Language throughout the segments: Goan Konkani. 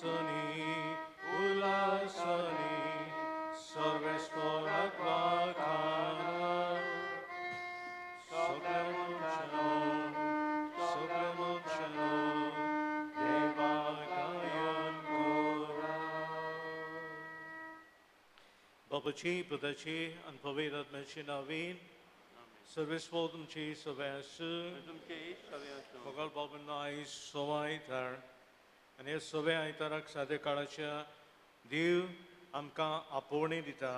उल्हासनी उल्हासनी सर्वेस्पराक वाखाणा सगळ्या मनशांनो सगळ्या मनशांनो देवाक गायन करा. बापाची पुताची आनी पवित्र आत्म्याची नांवान सर्वेस्पर तुमची सभा आसूं. तुमचेय सवे आसूं. मोगाळ बाबांनो, आयज सवा आयतार आनी ह्या सव्या आयताराक साद्या काळाच्या देव आमकां आपोवणें दिता.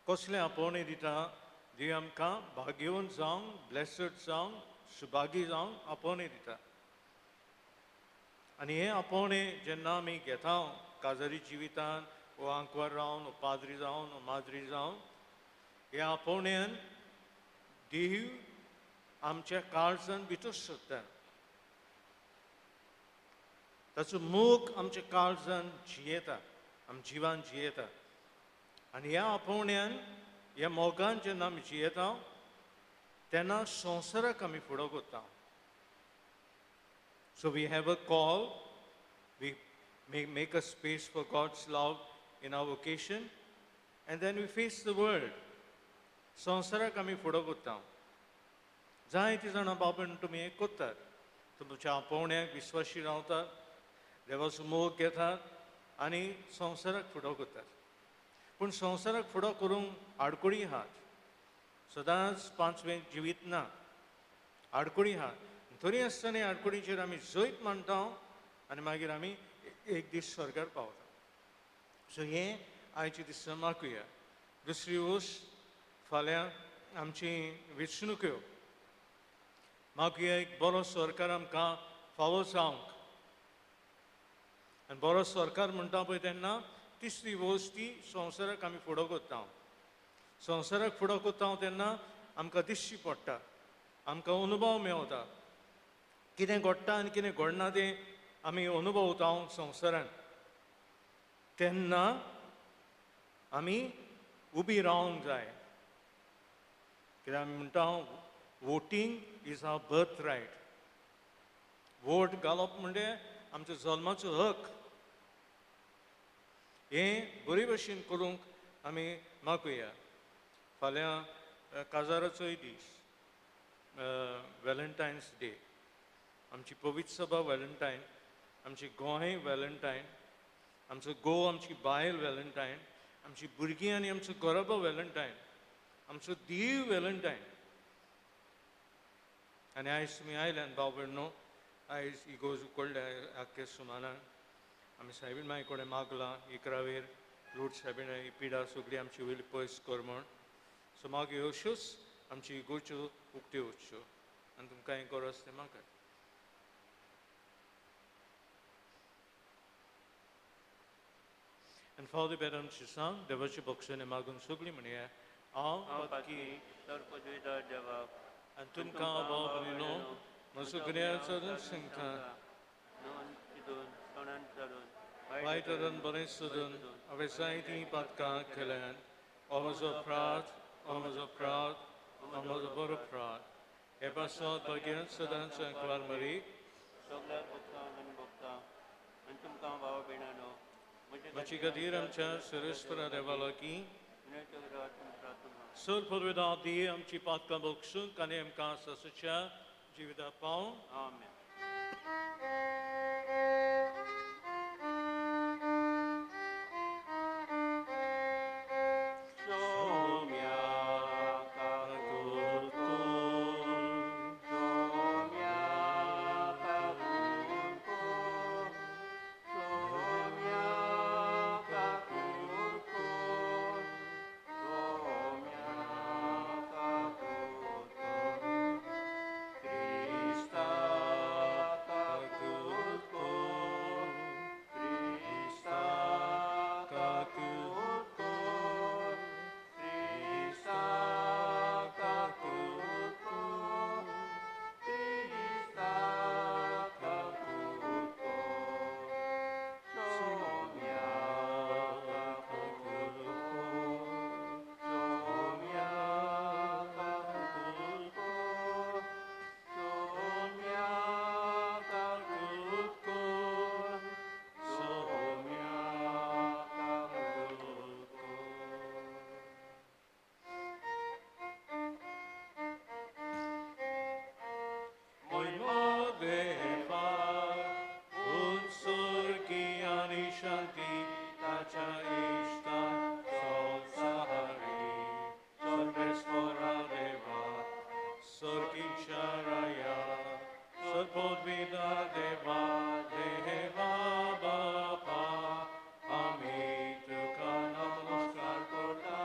कसलें आपोवणें दिता? देव आमकां भाग्यवंत जावंक, ब्लेसड जावंक, सुभागी जावंक आपोवणें दिता. आनी हें आपोवणें जेन्ना आमी घेता काजारी जिवितान वो आंकवार रावन, पाद्री जावन, माद्री जावन, ह्या आपोवण्यान देव आमच्या काळजान भितर सरता. ताचो मोग आमच्या काळजान जियेता, आमच्या जिवान जियेता. आनी ह्या आपोवण्यान, ह्या मोगान जेन्ना आमी जियेता तेन्ना संवसाराक आमी फुडो करता. So we have a call, we make a space for God's love in our vocation and then we face the world. संवसाराक आमी फुडो करता. जायतीं जाणां बाबण तुमी हें करतात, तुमच्या आपोवण्याक विस्वाशी रावतात, देवाचो मोग घेतात आनी संवसाराक फुडो करतात. पूण संवसाराक फुडो करूंक आडकुळी आहात, सदांच पांचवें जिवीत ना, आडकुळी आहात. तरी आसतना आडकुळीचेर आमी जैत मांडटा आनी मागीर आमी एक दीस स्वर्गार पावता. सो हें आयचे दिसा मागुया. दुसरी वस्त, फाल्यां आमची वेंचणुक्यो. मागुया एक बरो सरकार आमकां फावो जावंक. आनी बरो सरकार म्हणटा पळय तेन्ना तिसरी वस्त ती संवसाराक आमी फुडो करता. संवसाराक फुडो करता तेन्ना आमकां दिश्टी पडटा, आमकां अनुभव मेवता, कितें घडटा आनी कितें घडना तें आमी अनुभवता संवसारान. तेन्ना आमी उबी रावंक जाय. कित्याक आमी म्हणटा voting is our birth right. Vote घालप म्हणजे आमचो जल्माचो हक. हें बरे भशेन करूंक आमी मागुया. फाल्यां काजाराचोय दीस, वेलंटायन्स डे. आमची पवित्र सभा वेलंटायन, आमची गोंय वेलंटायन, आमचो गोव, आमची बायल वेलंटायन, आमची भुरगीं आनी आमचो घराबो वेलंटायन, आमचो देव वेलंटायन. आनी आयज तुमी आयल्यान भाव भयणो, आयज इगोज उकडल्या आख्खे सुमानान. आमी सायबीण माई कडेन मागलां इकरावेर लूट सायबीण ही पिडा सगळी आमची वयली पयस कर म्हण. सो मागीर अश्योच आमची इगोज्यो उक्त्यो वचच्यो आनी तुमकां हें गरज तें मागात. आनी फावदी बेर आमची सांग देवाचे बक्षणे मागून सगळीं म्हणया, हांव पातकी सर्वपदवीधर देवाक आनी तुमकां भाव भयणीनो म्हजो गुन्यांव सांगता, वायट धरून बरें सोदून हांवें जायतीं पातकां केल्यान. हो म्हजो अपराध, हो म्हजो अपराध, हो म्हजो बरो अपराध. हे पासत भाग्यांत सदांच अंकवार मरी सगळ्याक भोगता आनी भोगता आनी तुमकां भाव भयणांनो म्हजी खातीर आमच्या सर्वेस्परा देवा लागीं सर पदवेदा दी आमची पातकां बक्षूंक आनी आमकां सासूच्या जिविता पावूं. आमेन. Krista. शांती ताच्या इश्टाक संवसारी सर्वेस्परा देवा सर्गीच्या राया सर्वोद्विदा देवा देवा बापा आमी तुका नमस्कार करता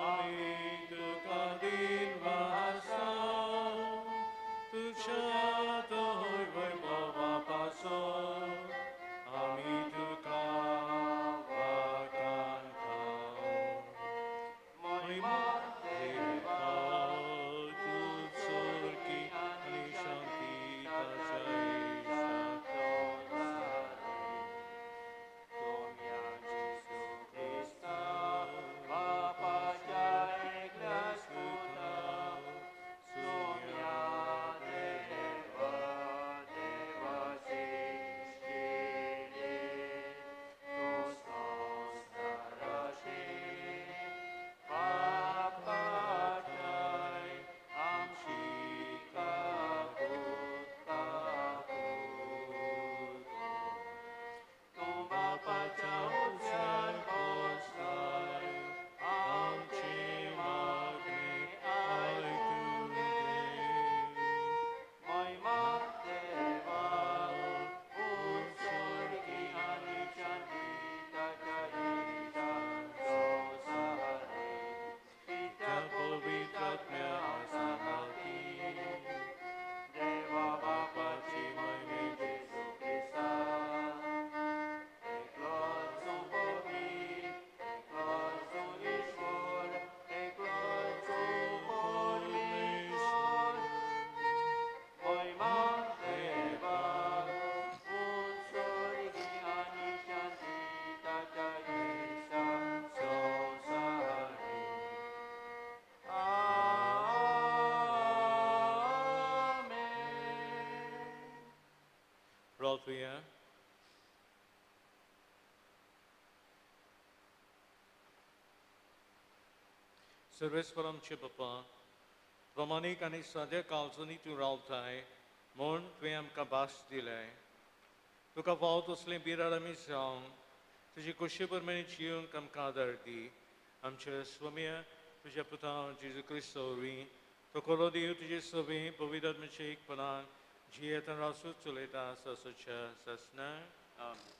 आमी तुका दिनवासा तुझ्या तोय वैभवा पासून आमी तुका वाखाणता महिमा देवा तूं स्वर्गी आनी शांती ताच्या इश्टाक बापाच्या उज्यान पोसताय आमची मागणी आयकून घे. महिमा देवा उत्सर्गी आनी शांती ताच्या इश्टाक संवसारी त्या पित्या पवित्र आत्म्या देवा बापाची महिमे जेजू क्रिस्ता एकलोच पवी एकलोच ईश्वर एकलोच परमेश्वर महिमा देवा उत्सर्गी आनी शांती ताच्या इश्टाक संवसारी. आमेन. प्रार्थुया. सर्वेस्पर आमचे बापा प्रमाणीक आनी साद्या काळजांनी तूं रावताय म्हूण तुवें आमकां भास दिलाय. तुका फावो तसलें बिराड आमी जावंक तुजी कुशी प्रमाणे जियोंक आमकां आदार दी. आमच्या स्वाम्या तुज्या पुता जेजू क्रिस्त वरवीं तो कोलो देव तुजे सवे पवित्र आत्म्याच्या एकपणान जियेता रासूच चलयता सासोच्या सासना. आमेन.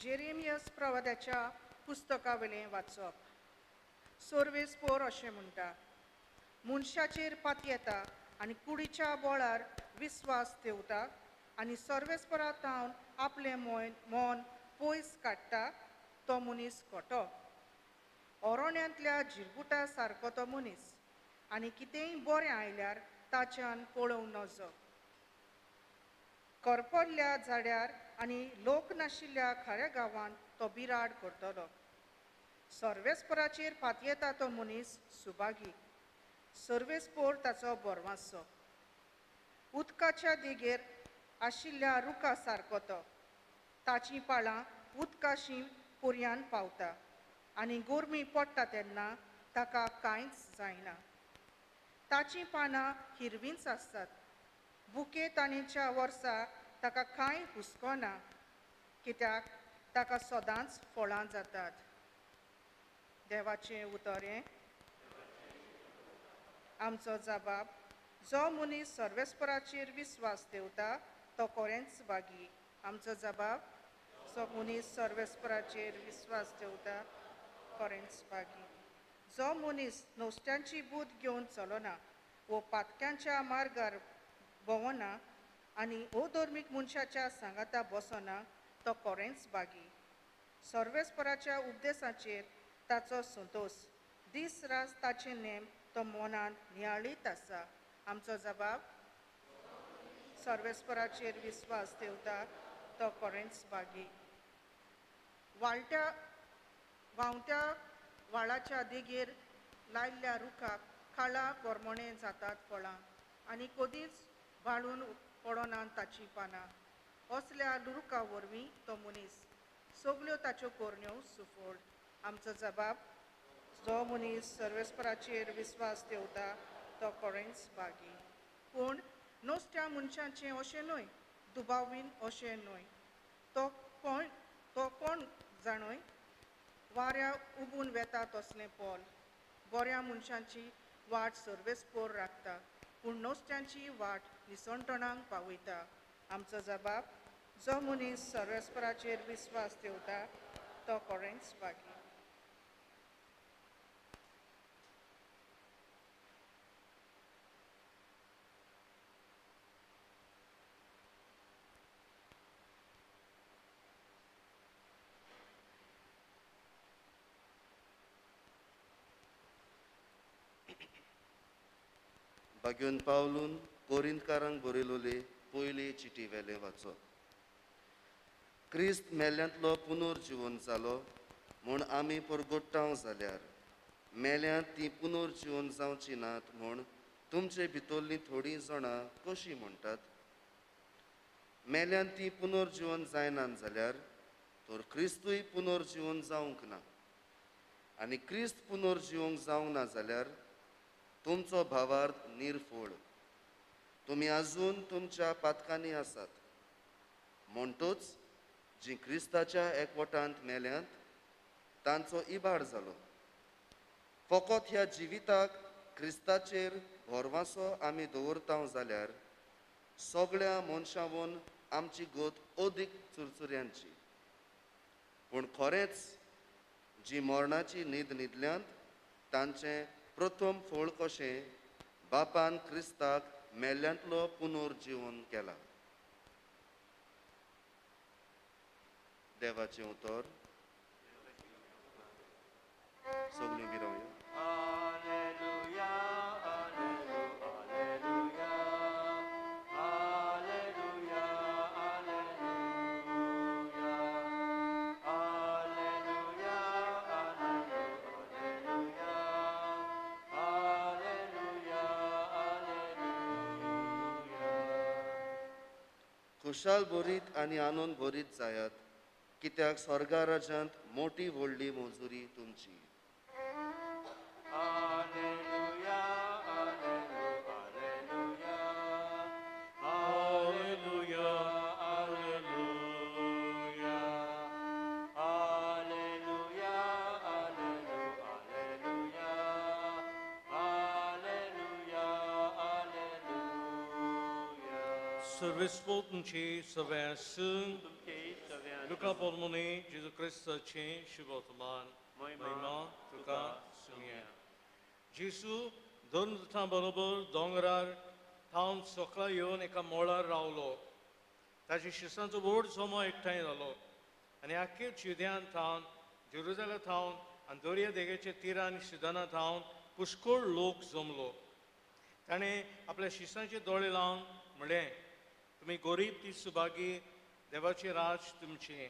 जेरेमियस प्रवादाच्या पुस्तकावेलें वाचप. सोर्वेस्पोर अशें म्हणटा, मनशाचेर पातयेता आनी कुडीच्या बोळार विस्वास ठेवता आनी सर्वेस्परा थावन आपलें मन पयस काडटा तो मनीस खोटो. ओरोण्यांतल्या जिरगुटा सारको तो मनीस आनी कितेंय बरें आयल्यार ताच्यान पळोवं नजो. करपल्ल्या झाड्यार आनी लोक नाशिल्ल्या खऱ्या गांवांत तो बिराड करतलो. सर्वेस्पराचेर पातयेता तो मनीस सुभागी, सर्वेस्पोर ताचो बोरवासो. उदकाच्या देगेर आशिल्ल्या रुखा सारको तो, ताचीं पाळां उदकाशी पुरयान पावता आनी गरमी पडटा तेन्ना ताका कांयच जायना. ताचीं पानां हिरवींच आसतात. बुके ताणेच्या वर्सा ताका कांय हुस्को ना, कित्याक ताका सदांच फळां जातात. देवाचें उतर हें. आमचो जबाब, जो मनीस सर्वेस्पराचेर विस्वास ठेवता तो कोरेंच भागी. आमचो जबाब, जो मनीस सर्वेस्पराचेर विस्वास ठेवता कोरेंच भागी. जो मनीस नुस्त्यांची बूद घेवन चलना वो पातक्यांच्या मार्गार भोंवना आनी अधर्मीक मनशाच्या सांगाता बसना तो कोरेंच भागी. सर्वेस्पराच्या उपदेसाचेर ताचो संतोश, दीस रात ताचे नेम तो मनान नियाळीत आसा. आमचो जबाब, सर्वेस्पराचेर विस्वास ठेवता तो कोरेंच भागी. व्हांवत्या व्हाळाच्या देगेर लायल्ल्या रुखाक खाळा पोरमोणे जातात फळां आनी कदीच वाळून पडना ताचीं पानां. असल्या रुखा वरवीं तो मनीस सगल्यो ताच्यो करण्यो सुफळ. आमचो जबाब जो मनीस सर्वेस्पराचेर विस्वास ठेवता तो कोणेंच बागी. पूण नुस्त्या मनशाचें अशें न्हय, दुबावीन अशें न्हय. तो कोण जाणूय वाऱ्या उबून वेता तसलें पोल. बऱ्या मनशांची वाट सर्वेस्पोर राखता, पूण नुस्त्यांची वाट निसणटणांक पावयता. आमचो जबाब जो मनीस सर्वेस्पराचेर विस्वास ठेवता तो कोणेंच बागी. बाग्योन पावलून कोरिंतकारांक बरयलोले पयले चिटी वेले वाचो. क्रिस्त मेल्यांतलो पुनर्जिवन जालो म्हूण आमी परगोट्टांव जाल्यार मेल्यांत ती पुनर्जिवन जावची नात म्हूण तुमचे भितरलीं थोडीं जाणां कशीं म्हणटात? मेल्यांत ती पुनर्जिवन जायनात जाल्यार तर क्रिस्तूय पुनर्जिवन जावंक ना, आनी क्रिस्त पुनर्जिवंक जावंक ना जाल्यार तुमचो भावार्थ निर्फोळ, तुमी आजून तुमच्या पातकांनी आसात. म्हणटूच जीं क्रिस्ताच्या एकवटांत मेल्यांत तांचो इबाड जालो. फकत ह्या जिविताक क्रिस्ताचेर भरवासो आमी दवरता जाल्यार सगळ्या मनशांवून आमची गत अदीक चुरचुऱ्यांची. पूण खरेंच जी मरणाची न्हीद न्हिदल्यांत तांचें प्रथम फळ कशें बापान क्रिस्ताक मेल्ल्यांतलो पुनर्जिवन केला. देवाचें उतर. सगळीं विरावया. खुशाल भरीत आनी आनंद भरीत जायात, कित्याक स्वर्गा राज्यांत मोटी व्हडली मजुरी तुमची. सर्वेस्पोर तुमची सगळ्या आसूं. लुका पोलमोनी जेजू क्रिस्ताचें शुभवर्तमान. महिमा तुका सुनया. जेजू दोन दुतां बरोबर दोंगरार थावन सकला येवन एका मोळार रावलो. ताच्या शिसांचो व्हड जमो एकठांय जालो आनी आख्खे जुद्यान थावन, जेरुजालेमा थावन आनी दर्या देगेच्या तिरां आनी सिदाना थावन पुष्कळ लोक जमलो. ताणें आपल्या शिसांचे दोळे लावन म्हणलें, तुमी गरीब ती सुभागी, देवाचें राज तुमचें.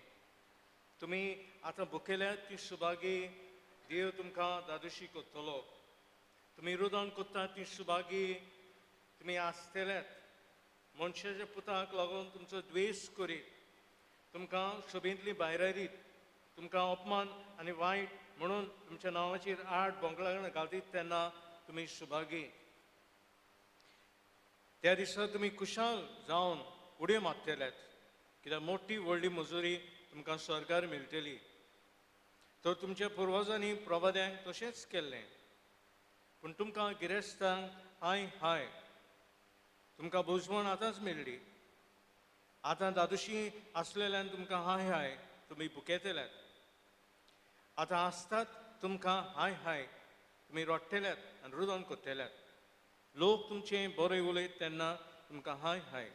तुमी आतां भुकेल्यात ती सुभागी, देव तुमकां दादोशी करतलो. तुमी रुदन करतात ती सुभागी, तुमी आसतल्यात. मनशाच्या पुताक लागून तुमचो द्वेश करीत, तुमकां सभेंतली भायरायरीत, तुमकां अपमान आनी वायट म्हणून तुमच्या नांवाचेर आठ बोंगळां घालतीत तेन्ना तुमी सुभागी. त्या दिसा तुमी खुशाल जावन उडयो मारतल्यात, कित्याक मोठी व्हडली मजुरी तुमकां सरकार मेळटली. तर तुमच्या पुर्वजांनी प्रवाद्यांक तशेंच केल्लें. पूण तुमकां गिरेस्तांक हाय हाय, तुमकां भोजवण आतांच मेळ्ळी. आतां दादोशी आसलेल्यान तुमकां हाय हाय, तुमी भुकेतल्यात. आतां आसतात तुमकां हाय हाय, तुमी रडटल्यात आनी रुदन करतल्यात. लोक तुमचें बरें उलयत तेन्ना तुमकां हाय हाय.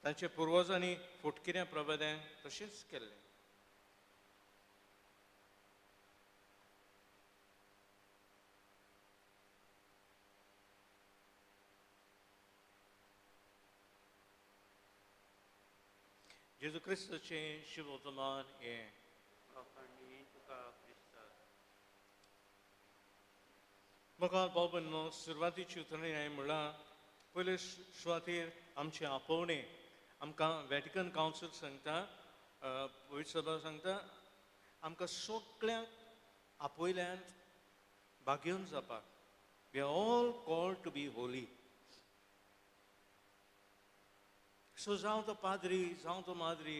तांचे पुर्वजांनी फुटकिऱ्या प्रबोध्यांक तशेंच केल्लें. जेजू क्रिस्ताचें शुभवर्तमान हें. म्हाका बाबा सुरवातीची उतरणी हांवें म्हणलां, पयले सुवातेर आमचें आपोवणें आमकां वॅटिकन कावन्सील सांगता, पवित्र सभा सांगता, आमकां सगळ्यांक आपयल्यान भाग्योन जावपाक. We are all called to be holy. So जावं तो पाद्री, जावं तो माद्री,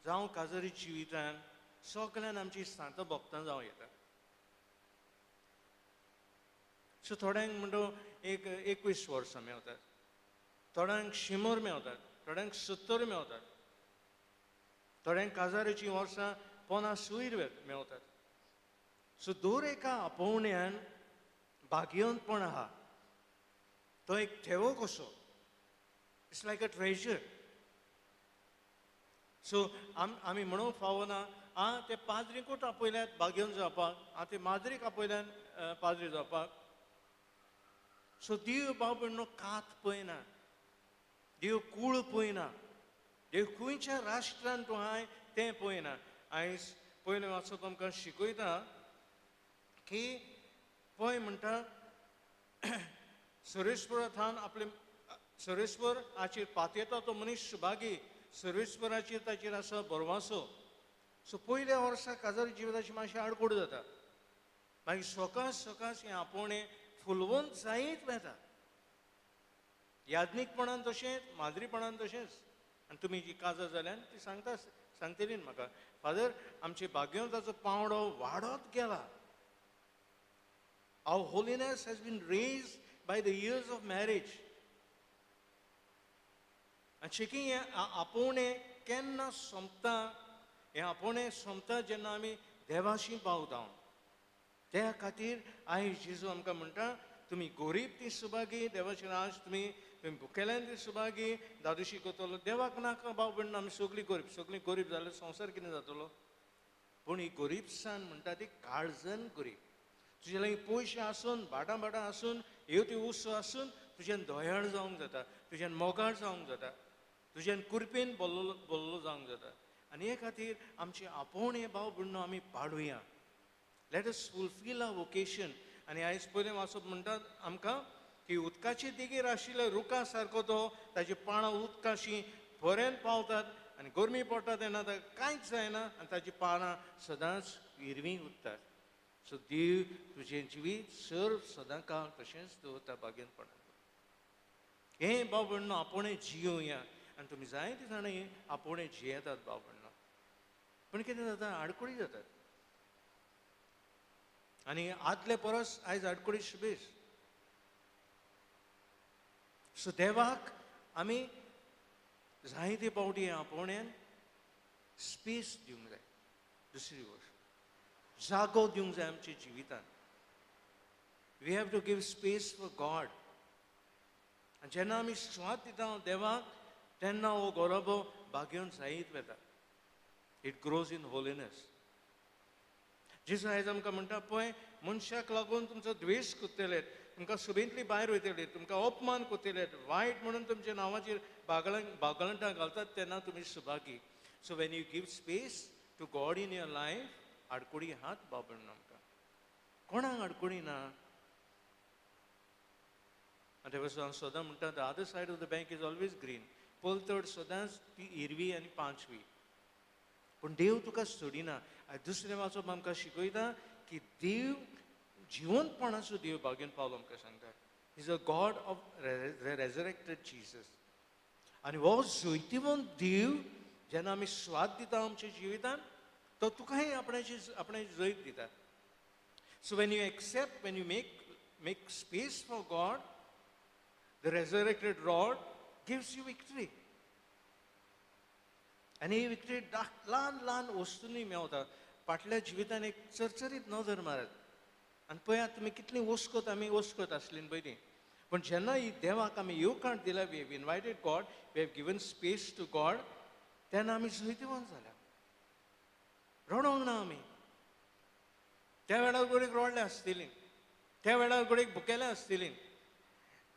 जावं काजारी जिवितान सगळ्यान आमची सांतां भोगतां जावं येता. सो थोड्यांक म्हणटो एक 21 वर्सां मेवतात, थोड्यांक 100 मेवतात, थोड्यांक 70 मेवतात, थोड्यांक काजाराचीं वर्सां 50 वयर मेवतात. सो दर एका आपोवण्यान भाग्यवंतपण आहा, तो एक ठेवो कसो, it's like a treasure. So आमी म्हणूंक फावना आं ते पाद्रीकूच आपयल्यात भाग्यवंत जावपाक, आं ते माद्रीक आपयल्यान पाद्री जावपाक. सो देव भाव भयणो कात पळयना, देव कूळ पळयना, देव खंयच्या राष्ट्रान तूं आहाय तें पळयना. आयज पयलें वाचप आमकां शिकयता की पळय म्हणटा सर्वेस्परा थावन आपले सर्वेस्पर हाचेर पातयेता तो मनीस सुभागी, सर्वेस्पराचेर ताचेर आसा भरवासो. सो पयल्या वर्सा काजारी जिविताची मातशी आडखळ जाता, मागीर सकाळ सकाळ हें आपोवणें फुलवंत जायत वेता. याज्ञीकपणान तशेंच, माद्रीपणान तशेंच. आनी तुमी जी काजार जाल्यान ती सांगता, सांगतली म्हाका फादर आमचे भाग्यवंताचो पांवडो वाडत गेला. Our holiness has been raised by the years of marriage. आनी शेकी हें आपोवणें केन्ना सोंपता, हें आपोवणें सोंपता जेन्ना आमी देवाशी पावता. त्या खातीर आयज जेजू आमकां म्हणटा तुमी गोरीब ती सुभागी, देवाची राज तुमी भुकेल्यान ती सुभागी, दादोशी करतलो देवाक नाका भाव भयण, आमी सगळीं गोरीब, सगळीं गोरीब जाल्यार संवसार कितें जातलो. पूण ही गोरीबसान म्हणटा ती काळजन गोरीब, तुजे लागीं पयशे आसून, भाटां भाटां आसून, ह्यो त्यो वस्तू आसून तुज्यान दयाळ जावंक जाता, तुज्यान मोगाळ जावंक जाता, तुज्यान कुरपेन बोल्लो बोल्लो जावंक जाता. आनी हे खातीर आमचें आपोवणें भाव भयणो आमी पाडुया. Let us fulfil our vocation. आनी आयज पयलें वाचप म्हणटात आमकां की उदकाचे देगेर आशिल्ल्या रुखा सारको तो, ताची पानां उदकाशी पर्यंत पावतात आनी गरमी पडटा तेन्ना ताका कांयच जायना आनी ताची पानां सदांच हिरवीं उरतात. सो देव तुजें जिवीत सर्व सदां काळ तशेंच दवरता भाग्यपणान. हें भाव भयणो आपोवणें जियोया. आनी तुमी जायते जाणां हें आपोवणें जियेतात भाव भयणो, पूण कितें जाता, आडखळी जातात. आनी आदले परस आयज आडखळी शुभेश. सो देवाक आमी जायते पावटी आपोवण्यान स्पेस दिवंक जाय, दुसरी गोश्ट जागो दिवंक जाय आमच्या जिवितान. We have to give space for God. आनी जेन्ना आमी स्वाद दिता देवाक तेन्ना हो गोरोबो भाग्योन जायत वेता. It grows in holiness. जेजू आयज आमकां म्हणटा पळय मनशाक लागून तुमचो द्वेश करतले, तुमकां सुबेंतली भायर वयतले, तुमकां अपमान करतले, वायट म्हणून तुमच्या नांवाचेर बागळां घालतात तेन्ना तुमी Subhagi. So when you give space to God in your life, आडकुडी हात बाबडना आमकां, कोणाक आडकुडी ना. आनी ते पासून हांव सदां म्हणटा the other side of the bank is always green. पलतड सदांच ती हिरवी आनी पांचवी, पूण देव तुका सोडिना. आनी दुसरें वाचप आमकां शिकयता की देव जिवंतपणाचो देव भाग्यान पावलो आमकां सांगता. Is a God of resurrected Jesus. आनी हो जैतिवंत देव जेन्ना आमी स्वाद दिता आमच्या जिवितान, तो तुकाय आपणाची जैत दिता. So when you accept, when you make space for God, the resurrected Lord gives you victory. आनी ही विक्ट्री ल्हान ल्हान वस्तूंनी मेवता. फाटल्या जिवितान एक चरचरीत नदर मारात आनी पळयात तुमी कितली वस्कत आमी वस्कत आसली पयलीं. पूण जेन्ना ही देवाक आमी येवकार दिला, we have invited God, we have given space to God, तेन्ना आमी जैतिवंत जाल्या. रडोंक ना आमी. त्या वेळार गोडीक रडले आसतली, त्या वेळार गोडीक भुकेले आसतली,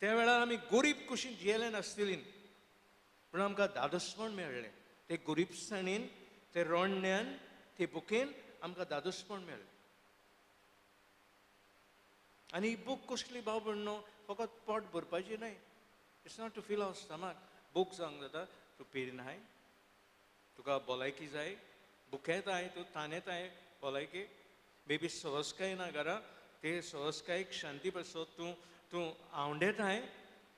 त्या वेळार आमी गोरीब कुशीन जियेले नासतली, पूण आमकां दादोसपण मेळ्ळें. ते गोरीबसाणेन, ते रडण्यान, ते भुकेन आमकां दादोसपण मेळ्ळें. आनी ही बूक कसली भाव भयणो, फकत पोट भरपाची न्हय. It's not to fill our stomach. भूक जावंक जाता, तूं पिरिनाय, तुका भलायकी जाय, भुकेताय, तूं तानेताय, भलायकेक, बेबी सहजकाय ना घरा, ते सहजकायेक शांती पासत तूं तूं आंवडेताय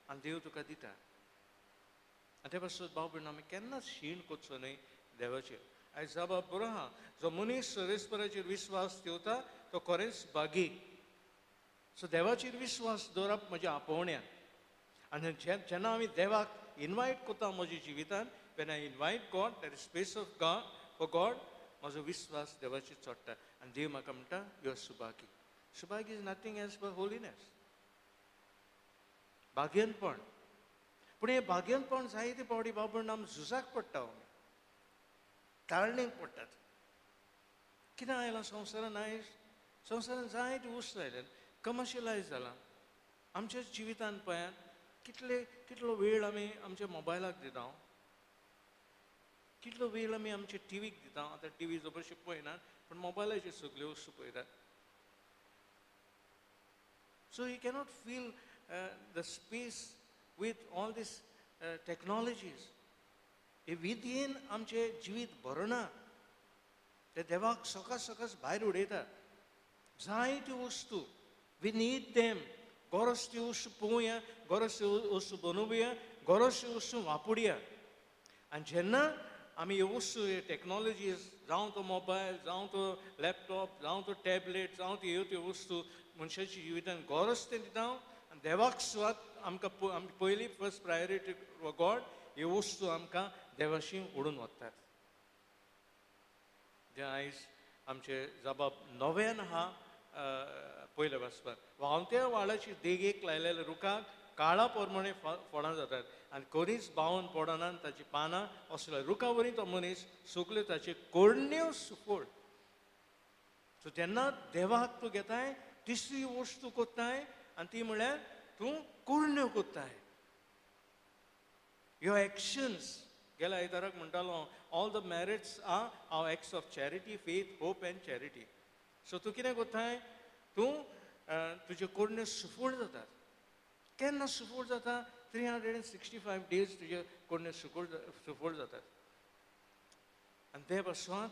आनी देव तुका दिता. आनी ते पासत भाव भयण आमी केन्नाच शीण करचो न्हय देवाचेर. आयज जबाब बरो आहा, जो मनीस सर्वेस्पराचेर विस्वास ठेवता तो खरेंच भागी. सो देवाचेर विस्वास दवरप म्हज्या आपोवण्यान. आनी जेन्ना आमी देवाक इनवायट करता म्हज्या जिवितान, when I invite God, there is space of God for God, म्हजो विस्वास देवाचेर चडटा आनी देव म्हाका म्हणटा you are Subhagi. Subhagi is nothing as for holiness, भाग्यनपण. पूण हें भाग्यनपण जायते फावटी बाबण आमी झुजाक पडटा, आमी ताळणेक पडटात. कितें आयलां संवसारान आयज, संवसारान जायते वस्तू आयल्यात, कमर्शियलायज जालां आमच्या जिवितान. पळयात कितले कितलो वेळ आमी आमच्या मोबायलाक दिता, कितलो वेळ आमी आमच्या टिवीक दिता. आतां टिवी जबरशी पळयनात पूण मोबायलाचेर सगल्यो वस्तू पळयतात. So you cannot feel the space with all these technologies. हे विद्येन आमचें जिवीत भरना, ते देवाक सकाळ सकाळ भायर उडयता. जायत्यो वस्तू we need them, गरज त्यो वस्तू पळोवया, गरज त्यो वस्तू बनोवया, गरज त्यो वस्तू वापरुया. आनी जेन्ना आमी ह्यो वस्तू, ह्यो टॅक्नोलॉजीज, जावं तो मोबायल, जावं तो लॅपटॉप, जावं तो टॅबलेट, जावं त्यो त्यो वस्तू मनशाच्या जिवितान गरज तें दिता आनी देवाक सुवात आमकां आमी पयली फर्स्ट प्रायोरिटी गॉड, ह्यो वस्तू आमकां देवाशी ओडून वतात. जें आयज आमचे जबाब नव्यान आहा पयले वाचपाक, व्हांवत्या व्हाळाची देगेक लायलेल्या रुखाक काळा प्रमाणे फळां जातात आनी करीच बावन पडना ताची पानां असल्या रुखा वरी तो मनीस सगल्यो ताच्यो कोरण्यो सुफळ. सो जेन्ना देवाक तूं घेताय, तिसरी वस्तू कोत्ताय आनी ती म्हळ्यार तूं कोरण्यो कोत्ताय. Your actions, गेल्या आयताराक म्हणटालो, all the merits are our acts of charity, faith, hope and charity. So तूं कितें कोत्ताय, तूं तुज्यो कोरण्यो सुफळ जातात. केन्ना सुफळ जाता? 365 डेज तुज्यो कोरण्यो सुफळ जातात. आनी ते पासून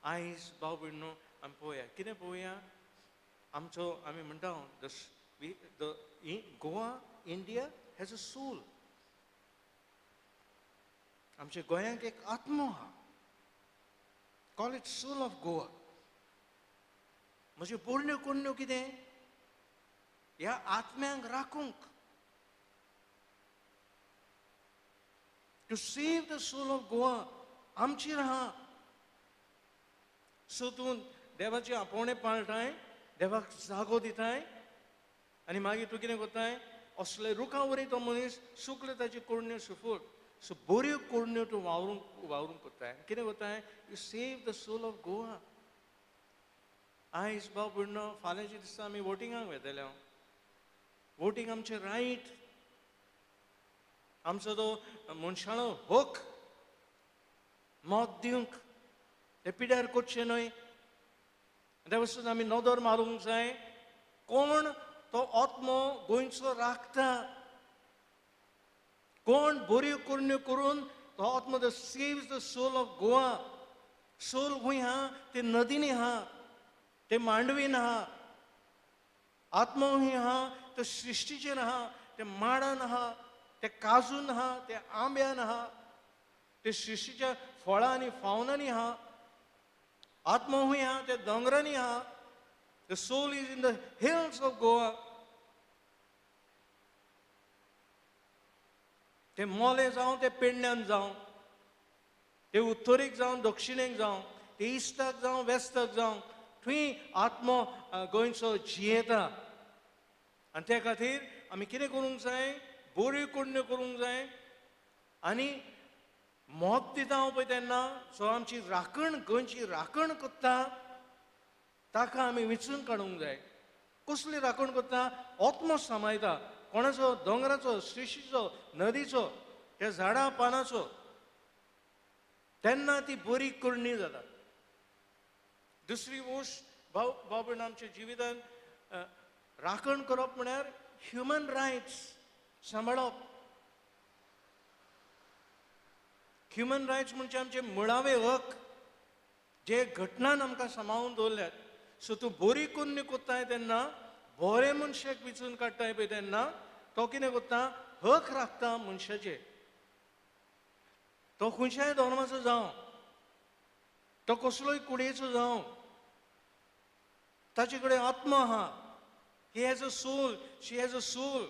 आयज भाव भयणो आमी पळोवया, कितें पळोवया आमचो, आमी म्हणटा the Goa India has a soul. आमच्या गोंयांक एक आत्मो आहा, call it soul of Goa. म्हज्यो पोरण्यो कोरण्यो कितें ह्या आत्म्यांक राखूंक, to save the soul of Goa आमचेर आहा. सो तूं देवाचें आपोवणें पाळटाय, देवाक जागो दिताय आनी मागीर तूं कितें करताय, असले रुखा वरी तो मनीस सुकले ताच्यो कोरण्यो सुफळ. सो बऱ्यो कोरण्यो तूं वावरूंक वावरूंक करताय, कितें करताय, you save the soul of Goa. आयज भाव भयणो फाल्यांच्या दिसा आमी वोटिंगाक वेतले. वोटींग आमचें रायट, आमचो तो मनशालो हक मत दिवंक, ते पिड्यार करचें न्हय. ते वचून आमी नदर मारूंक जाय कोण तो आत्मो गोंयचो राखता, कोण बऱ्यो करण्यो करून तो आत्मो the saves the soul of Goa. Soul खंय आहा? ते नदींनी आहा, ते मांडवीन आहा. आत्मो खंय आहा? तो सृश्टीचेर आहा, ते माडान आहा, ते काजून आहा, ते आंब्यान आहा, ते सृश्टीच्या फळां आनी फावनांनी आहा. आत्मो खंय आहा? ते दोंगरांनी आहा. The soul is in the hills of Goa. ते मोले जावं, ते पेडण्यान जावं, ते उत्तरेक जावं, दक्षिणेक जावं, ते इस्टाक जावं, वेस्टाक जावं, थंय आत्मो गोंयचो जियेता. आनी त्या खातीर आमी कितें करूंक जाय, बऱ्यो करण्यो करूंक जाय आनी मत दिता हांव पळय तेन्ना जो आमची राखण, गोंयची राखण करता ताका आमी विचून काडूंक जाय. कसली राखण करता? आत्मो सांबाळटा, कोणाचो? दोंगराचो, सृश्टीचो, नदीचो, त्या झाडां पानाचो. तेन्ना ती बरी करणी जाता. दुसरी गोश्ट भाव भाव भयण आमच्या जिवितान राखण करप म्हळ्यार ह्युमन रायट्स सांबाळप. ह्युमन रायट्स म्हणजे आमचे मुळावे हक. जे घटनान आमकां सांबाळून दवरल्यात. सो तूं बरी कोन्नी कोत्ताय तेन्ना, बरे मनशाक विचून काडटाय पळय तेन्ना तो कितें करता, हक राखता मनशाचे. तो खंयच्याय धर्माचो जावं, तो कसलोय कुडयेचो जावं, ताचे कडेन आत्मा आहा. He has a soul, she has a soul,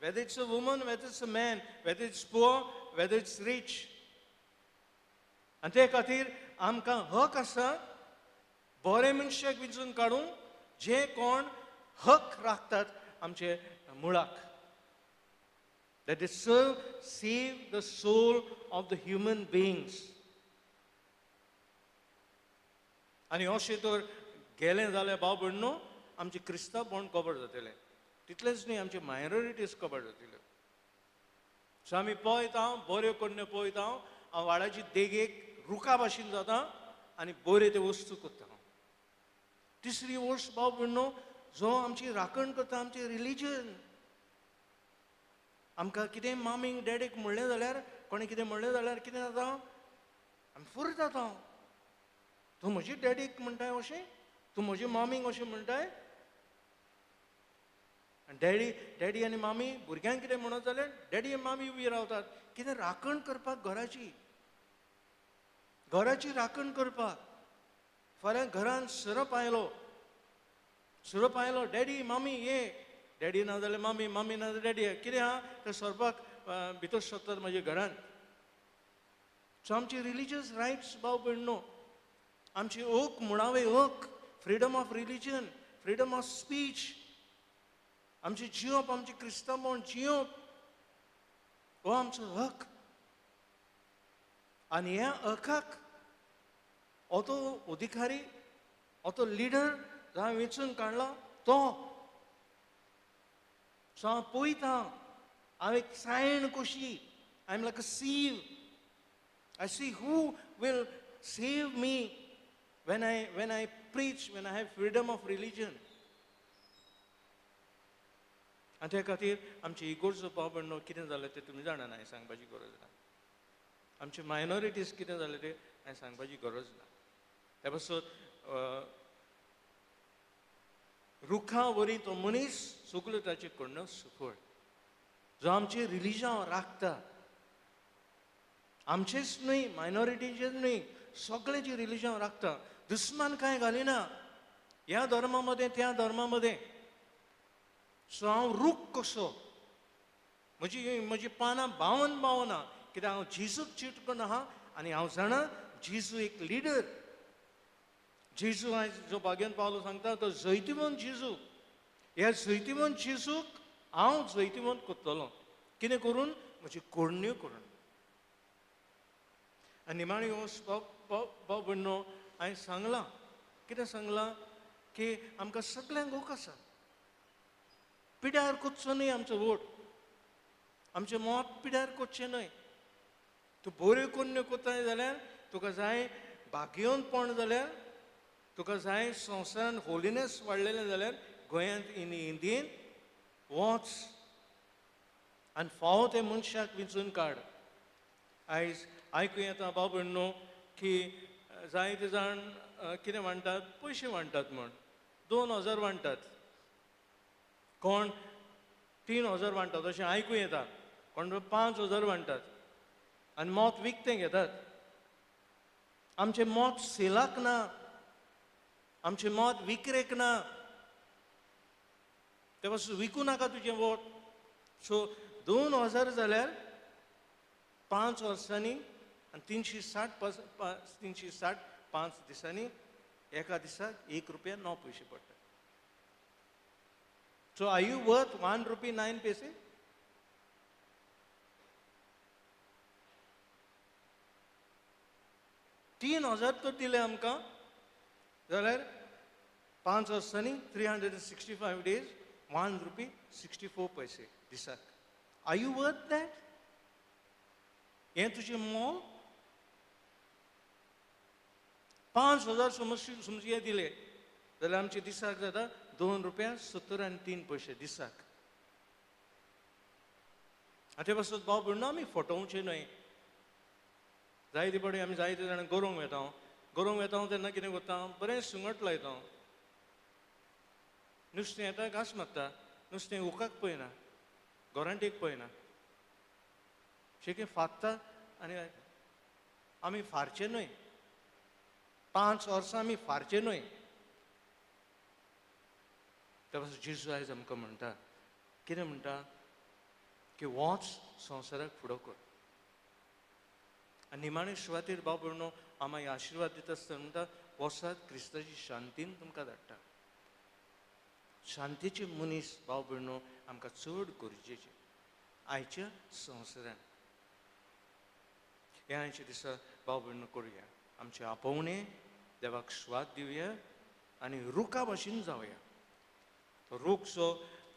whether it's a woman, whether it's a man, whether it's poor, whether it's rich. आनी ते खातीर आमकां हक आसा बरे मनशाक विंचून काडूंक जे कोण हक राखतात आमचे मुळाक. That is serve, save the soul of the human beings. आनी अशें तर गेलें जाल्यार भाव भयणो आमचें क्रिस्तांवपण कबर जातलें, तितलेंच न्ही आमचे मायनॉरिटीज कबर जातल्यो. सो आमी पळयता, बऱ्यो करण्यो पळयता, हांव वाडाची देगेक रुखा भाशेन जाता आनी बऱ्यो त्यो वस्तू करता. तिसरी वस्त भाव भयणो जो आमची राखण करता, आमचें रिलीजन. आमकां कितें मामीक डॅडीक म्हणलें जाल्यार, कोणें कितें म्हणलें जाल्यार कितें जाता, आमी फुर जाता. तूं म्हजी डॅडीक म्हणटाय अशें, तूं म्हजी मामीक अशें म्हणटाय. आनी डॅडी आनी मामी भुरग्यांक कितें म्हणत जाल्यार डॅडी आनी मामी उबी रावतात. कितें राखण करपाक, घराची घराची राखण करपाक. फाल्यां घरान सरप आयलो, सरप आयलो, डॅडी मामी ये, डॅडी ना जाल्यार मामी, मामी ना जाल्यार डॅडी, कितें आहा ते सरपाक भितर सरतात म्हज्या घरान. सो आमची रिलीजियस रायट्स भाव भयणो, आमची हक, मुळावे हक, freedom of religion, freedom of speech, आमचें जियोप, आमचें क्रिस्तांवपण जियोप हो आमचो हक. आनी ह्या हकाक हो तो अधिकारी, हो तो लिडर जो हांवें वेंचून काडला तो. सो हांव पळयता, हांव एक सायण कशी, I am like a sieve. I see who will save me when I preach, when I have freedom of religion. आनी त्या खातीर आमचे इगोर्जो भाव भयणो कितें जालें तें तुमी जाणा, हांवें सांगपाची गरज ना. आमचे मायनॉरिटीज कितें जालें तें हांवें सांगपाची गरज ना. त्या पासून रुखा वरी तो मनीस सगल्यो ताचे कडल्यान सुफळ, जो आमचें रिलिजन राखता, आमचेच न्हय, मायनॉरिटीचेच न्हय, सगळ्यांची रिलिजन राखता. दुस्मान कांय घालिना ह्या धर्मा मदें त्या धर्मा मदें. सो हांव रूख कसो, म्हजी पानां बावन बावना, कित्याक हांव जेजूक चिटकून आहा आनी हांव जाणा जेजू एक लिडर. जेजू आयज जो भाग्यान पावलो सांगता तो जैतिवंत जेजू. ह्या जैतिवंत जेजूक हांव जैतिवंत करतलो, कितें करून, म्हजी करण्यो करून. आनी निमाणी भाव भयणो हांवें सांगलां, कितें सांगलां की आमकां सगल्यांक हक आसा, पिड्यार करचो न्हय आमचो वोट, आमचें मत पिड्यार करचें न्हय. तूं बऱ्यो करण्यो करताय जाल्यार तुका जाय भाग्यवंतपण जाल्यार, तुका जाय संवसारान होलिनेस वाडलेलें जाल्यार गोंयांत इंडियेन वच आनी फावो ते मनशाक विंचून काड. आयज आयकूं येता भाव भयणो की जायते जाण कितें म्हणटात, पयशे वांट्टात म्हण, 2000 वांट्टात, कोण 3000 वांट्टात अशें आयकूं येता, कोण 5000 वांट्टात आनी मत विकतें घेतात. आमचें मत सेलाक ना, आमचें मत विकरेक ना, ते पासून विकूं नाका तुजें वोट. सो 2000 जाल्यार 5 वर्सांनी आनी 360 5 दिसांनी एका दिसाक 1 रुपया 9 पयशे पडटा. So are you worth 1 rupee 9 paise? 3000 तर दिले आमकां जाल्यार 5 वर्सांनी 365 days 1 rupee 64 paise दिसाक. Are you worth that? हें तुजें मोल. 5000 समज हे दिले जाल्यार आमचे दिसाक जाता 2 रुपया 73 पयशे दिसाक. आनी ते पासत भाव भयणो आमी फटोवचें न्हय. जायते पडे आमी जायते जाणां गरोवंक वेता, गरोवंक वेता हांव तेन्ना कितें करता, बरें सुंगट लायता हांव. नुस्तें येता घांस मारता, नुस्तें उकाक पळयना, गोरांटेक पळयना, शेकें फारता. आनी आमी फारचें न्हय, 5 वर्सां आमी फारचें न्हय. त्या पासून जेजू आयज आमकां म्हणटा, कितें म्हणटा की वच संवसाराक फुडो कर. आनी निमाणे सुवातेर बाब भयणो आमी आशिर्वाद दिता आसतना म्हणटा, वसात क्रिस्ताची शांतीन तुमकां धाडटा. शांतीचे मनीस भाव भयणो आमकां चड गरजेचे आयच्या संवसारान. ह्या आयच्या दिसा भाव भयणो करुया आमचे आपोवणें, देवाक स्वाद दिवया आनी रुखा भाशेन जावया. तो रूख सो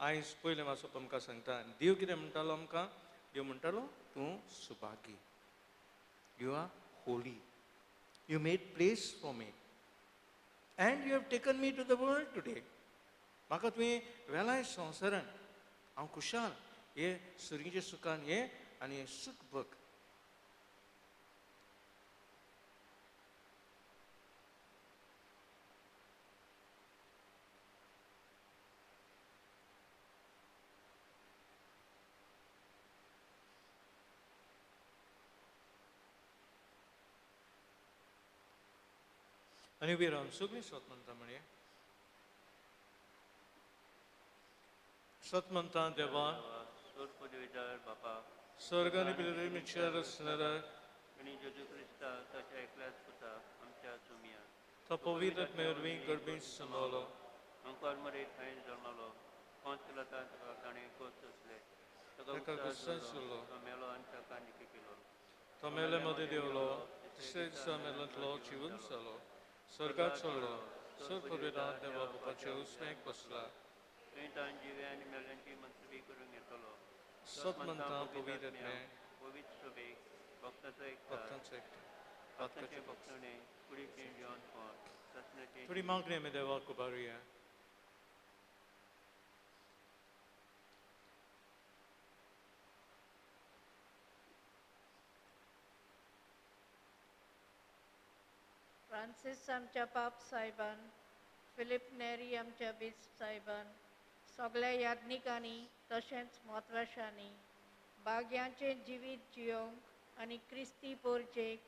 आयज पयलें वाचप आमकां सांगता. आनी देव कितें म्हणटालो आमकां, देव म्हणटालो तूं Subhagi, you are holy, you made place for me and you have taken me to the world today. म्हाका तुवें वेलाय संवसारान, हांव खुशाल हे सुर्गीच्या सुखान हे आनी हें सूख बघ. आनी उबी रावन सगळीं सत म्हणटा म्हणया. सत म्हणटा देवा, स्वर्ग आनी पृथ्वीच्या रचणारा आनी जेजू क्रिस्ता ताच्या एकल्याच पुता आमच्या सुमिया, तो पवित्र आत्म्या वरवीं गर्भीत समावलो, अंकार मरे थंय जल्मलो, कोंत लता ताका ताणें खोस सोंसले, ताका गुस्सा सोडलो, तो मेलो आनी ताका निकी केलो, तो मेले मदें देंवलो, तिसऱ्या दिसा मेल्यांतलो जिवन जालो, स्वर्गात चडलो, सर्व पवित्र देवा बापाच्या उजव्याक बसला, थंय ताण जिवे आनी मेल्यांची मनसुबी करूंक येतलो. सत म्हणटा पवित्र आत्म्या, पवित्र सभेक भक्ताचो एकठांय, भक्तांचो एकठांय, भक्ताचें भक्तणें, कुडीचें जिवनपण, सासणाचें. थोडी मागणी आमी देवाक उबारुया. फ्रांसीस आमच्या पाप साहेबान, फिलीप नेरी आमच्या बिस्प साहेबान, सगळ्या याज्ञिकांनी तशेंच म्हत्वाशांनी भाग्यांचें जिवीत जियोवंक आनी क्रिस्ती पोरजेक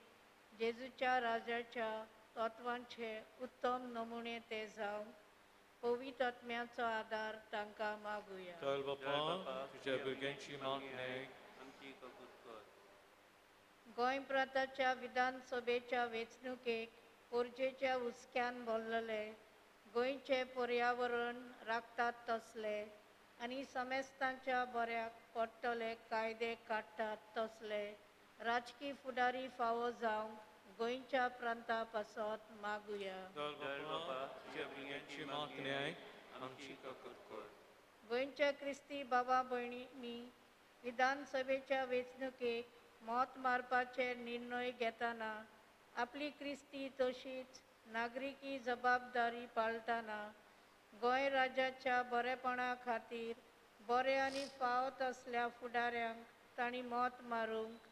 जेजूच्या राजाच्या तत्वांचे उत्तम नमुने ते जावंक पवित्र आत्म्याचो आदार तांकां मागुया. दयाळ बापा, तुज्या भुरग्यांची मागणी आमची कबूल कर. गोंय प्रांताच्या विधानसभेच्या वेंचणुकेक पोरजेच्या हुस्क्यान भरलेले गोंयचें पर्यावरण राखतात तसले आनी समेस्तांच्या बऱ्याक पडटले कायदे काडटात तसले राजकी फुडारी फावो जावंक गोंयच्या प्रांता पासत मागुया. गोंयच्या क्रिस्ती बाबा भयणींनी विधानसभेच्या वेंचणुकेक मत मारपाचे निर्णय घेतना आपली क्रिस्ती तशीच नागरिकी जबाबदारी पाळटना गोंय राज्याच्या बरेपणा खातीर बरे आनी फाव तसल्या फुडाऱ्यांक तांणी मत मारूंक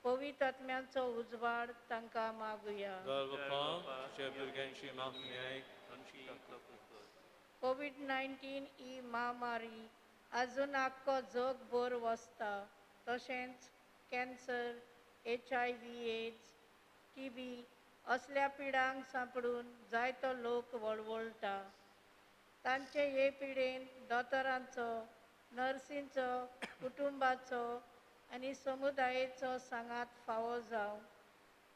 पवित्र आत्म्याचो उजवाड तांकां मागुया. कोवीड-19 ही महामारी आजून आख्खो जगभर वसता, तशेंच कॅन्सर, HIV AIDS, TB असल्या पिडांक सांपडून जायतो लोक वळवळटा. तांचे हे पिडेन दोतोरांचो, नर्सींचो, कुटुंबाचो आनी समुदायेचो सांगात फावो जावं,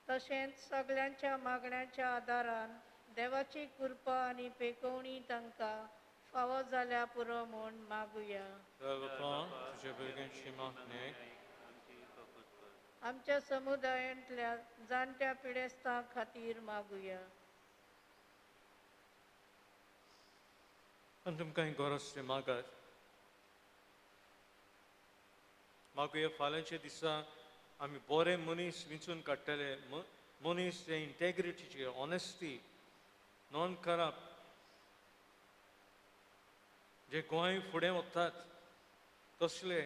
तशेंच सगल्यांच्या मागण्यांच्या आदारान देवाची कृपा आनी पेकोवणी तांकां फावो जाल्या पुरो म्हूण मागुया. आमच्या समुदायांतल्या जाणट्या पिडेस्तां खातीर मागुया. आनी तुमकां गरज ते मागात मागुया. फाल्यांच्या दिसा आमी बरे मनीस विंचून काडटले, मनीस जे इंटेग्रिटीचे, ऑनेस्टी, नॉन करप्ट, जे गोंय फुडें वतात तसले.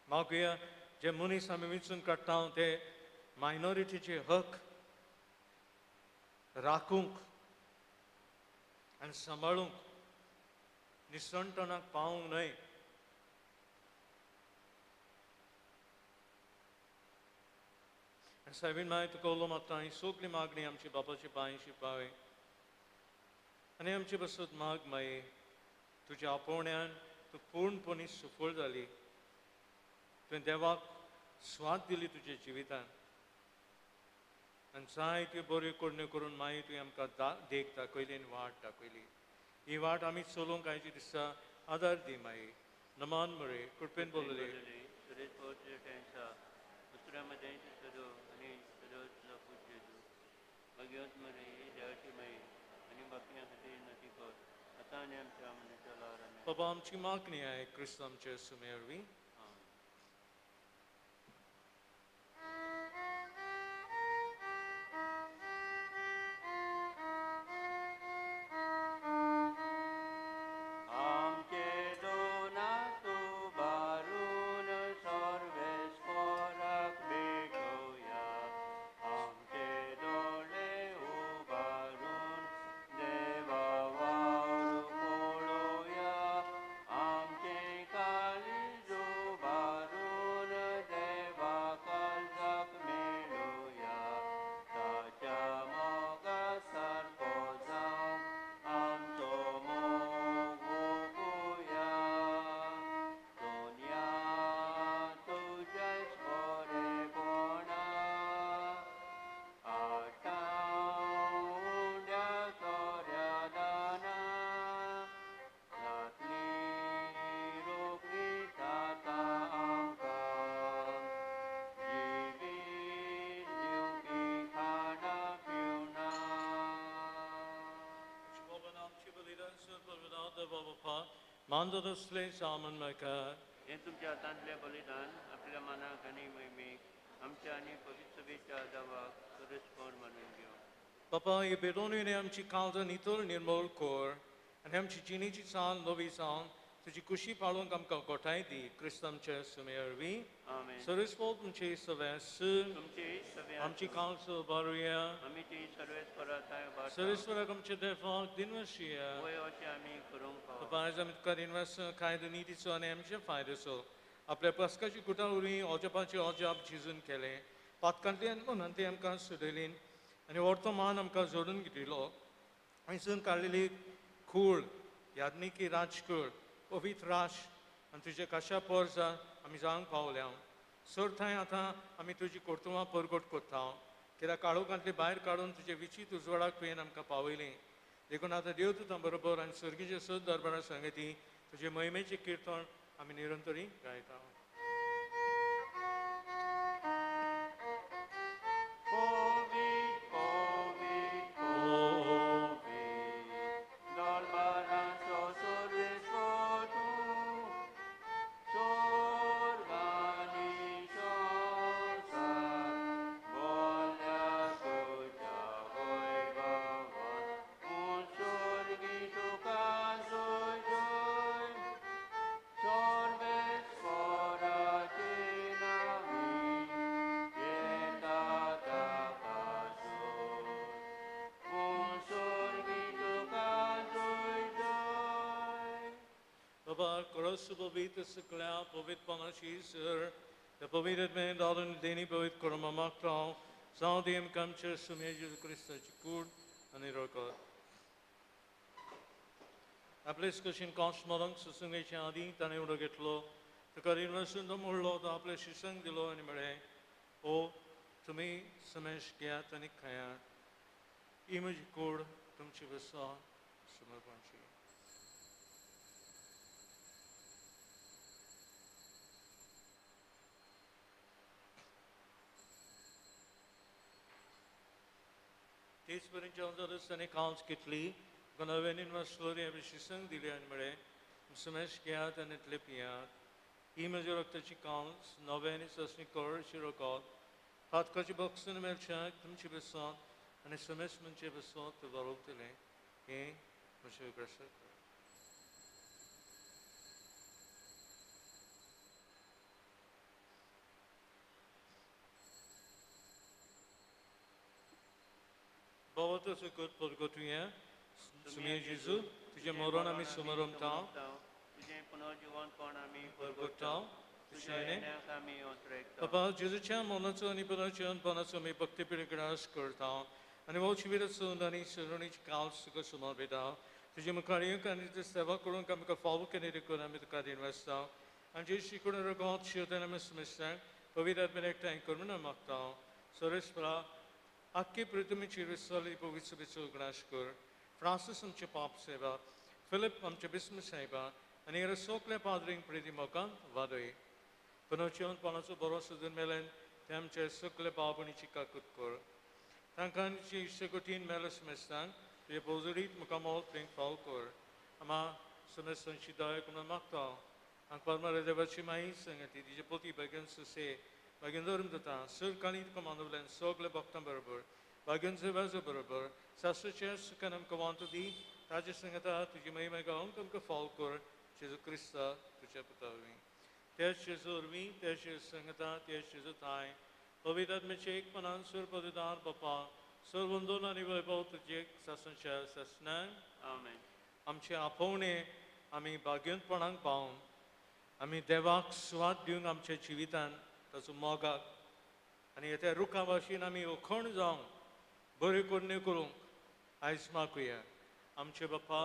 मागुया जे मनीस आमी वेंचून काडटा ते मायनॉरिटीचे हक राखूंक आनी सांबाळूंक निसणटणाक पावूंक न्हय. आनी सायबीन मागीर तुका उलो मागता ही सगळी मागणी आमची बापाची पांयशी पावय आनी आमची बसत माग माई तुज्या आपोवण्यान तूं पूर्णपणी सफळ जाली. तुवें देवाक स्वाद दिली तुज्या जिवितान आनी जायत्यो बऱ्यो करण्यो करून मागीर तुवें आमकां देख दाखयली आनी वाट दाखयली. ही वाट आमी चलोवंक आयचे दिसा आदार दी माई. नमान मरे कृपेन बोलले बाबा आमची मागणी आहे क्रिस्त आमचे सुमेरवी. मानदसले सामन म्हाका हें तुमच्या हातांतलें बलिदान आपल्या मनाक आनी महिमेक आमच्या आनी पवित्र सभेच्या दावाक परस्पर मानून घेवं. बापा हे भेटवणीने आमची काळजां नितळ निर्मूल कर आनी आमची जिणेची चाल नवी जावन तुजी कुशी पाळूंक आमकां गोठाय दी. क्रिस्त आमचे सुमे वरवीं. सर्वेस्पर तुमचे सगळे आमची काळजां उबारुया. सर्वेस्पराक आमच्या देवाक दिनवासया. बापा आमी तुका दिनवास कायदो नितीचो आनी आमच्या फायद्याचो आपल्या पस्काची कुटां वरवीं अजापाचें अजाप झिजून केलें. पातकांतली आनी मनांतली आमकां सुदयली आनी वर्तमान आमकां जोडून घेतिल्लो. थंयसून काडलेली खूळ याज्ञिकी राजकूळ पवित्र राश आनी तुज्या काशा पोरसा आमी जावंक पावल्या. सर थंय आतां आमी तुजी कर्तुवां परगट करता कित्याक काळोखांतली भायर काडून तुजे विचीत उजवाडाक तुवें आमकां पावयलें. देखून आतां देव तुजा बरोबर आनी सर्गीचे सद दरबारा सांगती तुजे महिमेचें किर्तन आमी निरंतरी गायता. पवित्र सगळ्या पवित्रपणाची सर त्या पवित्र में दादून देणी पवित्र करून मागता जावं दी आमकां आमच्या सुमे जेजू क्रिस्ताची कूड आनी रगत. आपलेच कशीन कॉश मरंक सुसंगेच्या आदीं ताणें उडो घेतलो तुका रिनवसून तो मोडलो तो आपले शिसंग दिलो आनी म्हळें ओ तुमी समेश घेयात आनी खायात. ही म्हजी कूड तुमची बसा समर्पणची. तेच पर्यंत जेवण जालें ताणें कांच घेतली नव्यान वासलोरी आपली शिसंग दिली आनी म्हळें समेश घेयात आनी इतलें पियात. ही म्हज्या रक्ताची कांच नव्यान ससणी कळची रगत पातकाची बक्षून मेळच्याक तुमचे बसत आनी समेश म्हणचे बसत ते बरोवतलें हें म्हजें उगडास. भोवतो सुकत परगतुया सुमिया जेजू तुजें मरण आमी सुमरमता तुजें पुनर्जिवनपण आमी परगटता तुज्या येण्याक आमी ओतरेकता. बाबा जेजूच्या मरणाचो आनी पुनर्जिवनपणाचो आमी भक्ती पिळगणास करता आनी हो शिबिराचो आनी सरणीची काल तुका समर्पिता. तुजे मुखार येवंक आनी तुजी सेवा करूंक आमकां फावो केली देखून आमी तुका रीण वाचता. आमची शिकून रगत शिवताना आमी समजता पवित्र आत्म्यान एकठांय करून आमी मागता. सर्वेस्परा आख्खी पृथ्वीची विसरली पवित्र सभेचो उगडास कर. फ्रांसीस आमचे पाप सेवा, फिलीप आमचे बिस्म साहेबा आनी हेर सगल्या पाद्रींक प्रेती मोगान वादय. पुनर्जिवनपणाचो बरो सोदून मेल्यान ते आमचे सगळे भाव भयणीची काकूत कर. तांकां इश्टगतीन मेले समेस्तांक तुजे पोजडीत मुखामोल थंय फाव कर. आमा समेस्तांची दया करून मागता. आमकां परमार देवाची माई संगती तिचे पोती भाग्यान सुसे भाग्यान धर्म दिता सर काळी तुका मानवल्यान सगल्या भक्तां बरोबर भाग्यान सेवाचो बरोबर सासुच्या सुखान आमकां वांटो दी. ताजे संगता तुजी महिमा गावंक आमकां फाव कर. जेजू क्रिस्ता तुज्या पुता वरवीं. त्याच जेजू वरवीं, त्याच जेजू संगता, त्याच जेजू थांय पवित्र आत्म्याचे एकपणान सुर पवित्र बापा सर वंदन आनी वैभव तुजे सासणाच्या सासणाक. आमेन. आमचे आपोवणे आमी भाग्यंतपणाक पावून आमी देवाक सुवात दिवंक आमच्या जिवितान ताचो मोगाक आनी त्या रुखा भाशेन आमी उखण जावंक बऱ्यो करण्यो करूंक आयज मागुया. आमचे बापा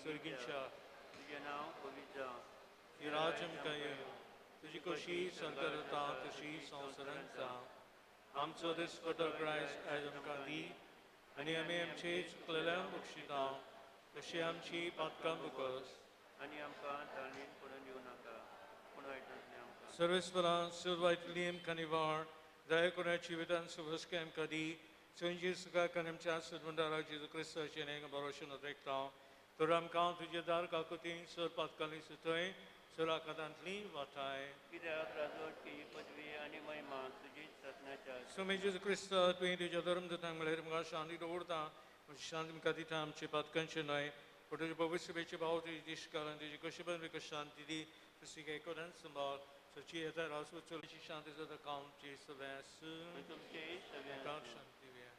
सर्गीच्या तुजें नांव पवित्र जावं, तुजें राज्य आमकां येवं, तुजी कशी संकर जाता तशी संवसारांत जावं. आमचो दिसपटो ग्रायस आयज आमकां दी आनी आमी आमचे चुकलेल्यांक बक्षिता तशी आमची पातकां बुकस आनी आमकां ताळणीन पडून दिवं नाका पूण वायटांतलें आमकां. सर्वेस्परा सुरवायतली आमकां निवार दया करून जिवितान सुबसके आमकां दी. चंजी सुखाक आनी आमच्या सुदमंडारा जेजू क्रिस्ताचें नेम भरोशेन ओतरेकता. तर आमकां तुजे दार काकुतीन सर पातकाली सुथय सर आकांतांतली वाटाय. कित्याक राजवट की पदवी आनी महिमा तुजीच सासणाच्या. स्वामी जेजू क्रिस्त तुवें तुज्या धर्म दिता म्हळ्यार आमकां शांती दवरता. शांती आमकां दिता आमचे पातकांचे न्हय पूण तुजे पवित्र सभेचे भाव तुजी दिश्कार आनी तुजी कशी बरी शांती दी. तशी एकदान सांबाळ सची येता रासू चलची शांती जाता कामची सगळ्या तुमचेय सगळ्या शांती दिया.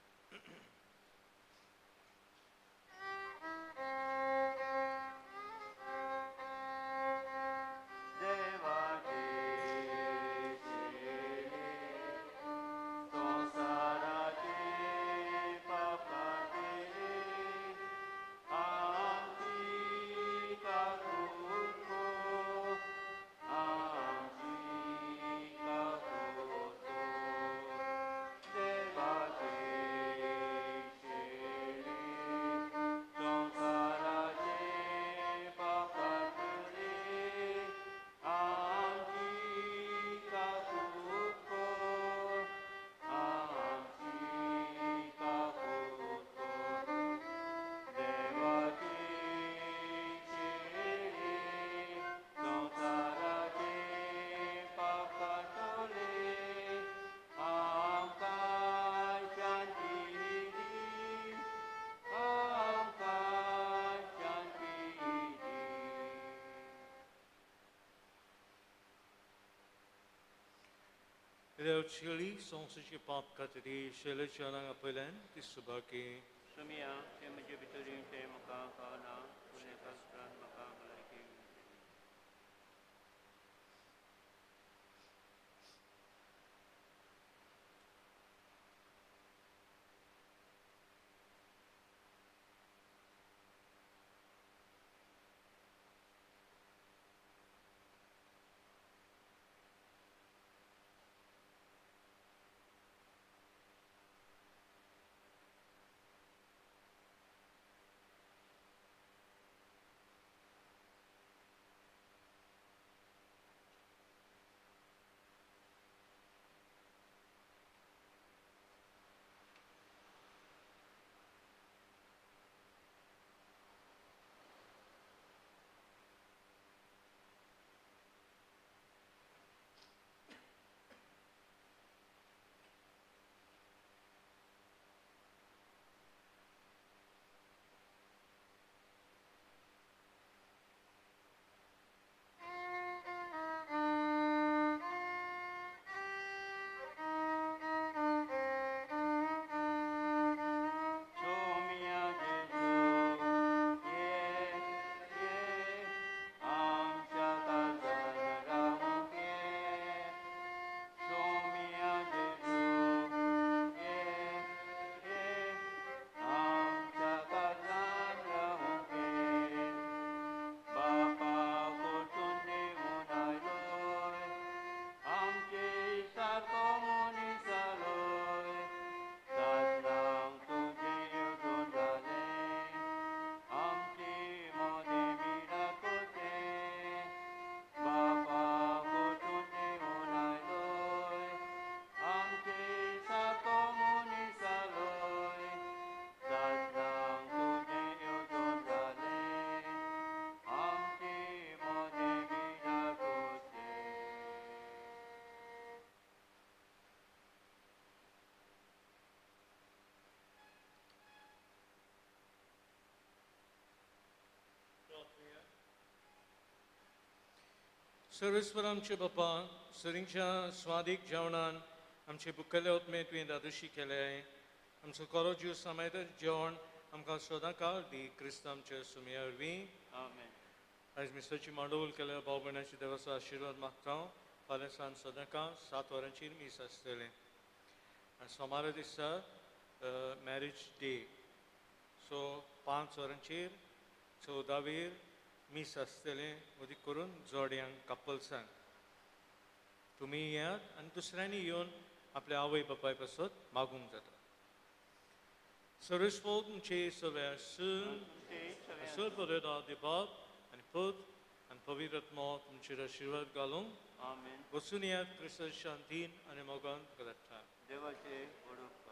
Chili संस्थेचे पाप खातीर शैलेच्या नांगा पयल्यान ती सुबाकी. सुमिया ते म्हजे भितर ते म्हाका फावना पूण एका उपरांत म्हाका भलायकी मेळटली. सर्वेस्पर आमचे बापा, सरींच्या स्वादीक जेवणान आमचे बुकले ओतमे तुवें दादोशी केले. आमचो कोरो जीव सामायत जेवण आमकां सदां काळ दी, क्रिस्त आमच्या सुमया वरवीं. आमेन. आयज मिसाची मांडवल केल्या भाव भयणाची देवाचो आशिर्वाद मागता. फाल्यां सांज सदांकाळ 7 वरांचेर मीस आसतलें. आनी सोमारा दिसा मॅरेज डे, सो 5 वरांचेर 14वेर मीस आसतलें. मदीं करून जोड्यांक कपल्सांक तुमी येयात आनी दुसऱ्यांनी येवन आपल्या आवय बापाय पासत मागूंक जाता. सर्वेस्पर तुमचे सगळे आसून, तुमचे सर बरें बाप आनी पूत आनी पवित्र आत्मो तुमचेर आशिर्वाद घालूंक. आमेन. वचून येयात क्रिस्त शांतीन आनी मोगान घडटा. देवाचे व्हड उपकार.